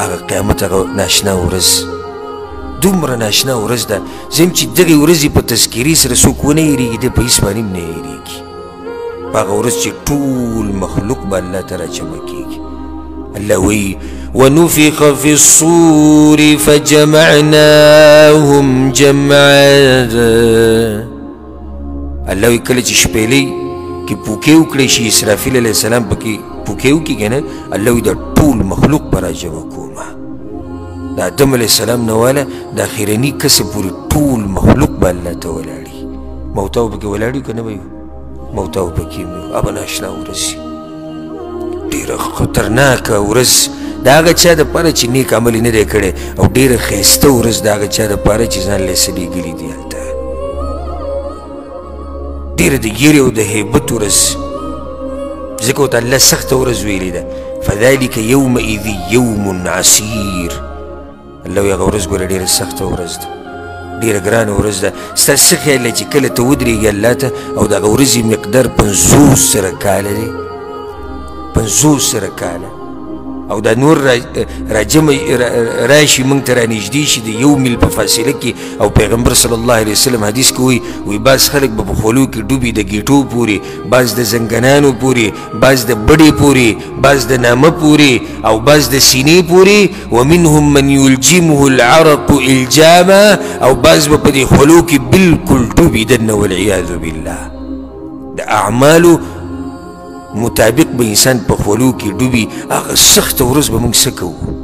هغه قیامت، هغه ناشنا ورځ، دومره ناشنا ورځ ده زم چې دغې ورځې په تذکرې سره څوک ونه یېرېږي، دی په هېڅ باندې هم نه یېرېږي. په هغه ورځ چې ټول مخلوق به الله ته راجمع کېږي. الله وایي ونفخ في الصور فجمعناهم جمعا. الله وایي کله چې شپېلۍ کې پوکې وکړی شي، اسرافیل علیه السلام پکې پوکې وکړي که نه، الله وایي دا ټول مخلوق به راجمع کومه. د آدم علیه السلام نه واله د اخرني کسه پورې ټول مخلوق به الله ته ولاړي. موتاو پکې ولاړ یو که نه به یو؟ موتاو پکې هم یو. هغه ناشنا ورځ، ډېره خطرناکه ورځ د هغه چا دپاره چې نیک عمل یې نه دی کړی، او ډېره ښایسته ورځ د هغه چا دپاره چې ځان له څه لېږلي دي هلته. ډېره د یرې او د هیبت ورځ، ځکه ورته الله سخته ورځ ویلې ده، فذلک یومئذ یوم عسیر. الله وایي هغه ورځ ګوره ډېره سخته ورځ ده، ډېره ګرانه ورځ ده. ستا څه خیال دی چې کله ته ودرېږې الله ته او د هغه ورځې مقدار 50,000 کاله دی، 50,000 کاله، او دا نور راجمع راشي موږ ته رانږدې شي د یو میل په فاصله کې. او پیغمبر صلی الله علیه وسلم حدیث کې وایي، وایي بعض خلک به په خولو کې ډوبي د ګیټو پورې، بعض د زنګنانو پورې، بعض د بډې پورې، بعض د نامه پورې، او بعض د سینې پورې. ومنهم من یلجمه العرق الجاما، او بعض به په دې خولو کې بالکل ډوبي دننه والعیاذ بالله. د اعمالو مطابق به انسان په خولو کې ډوبي. هغه سخته ورځ به موږ څه کوو؟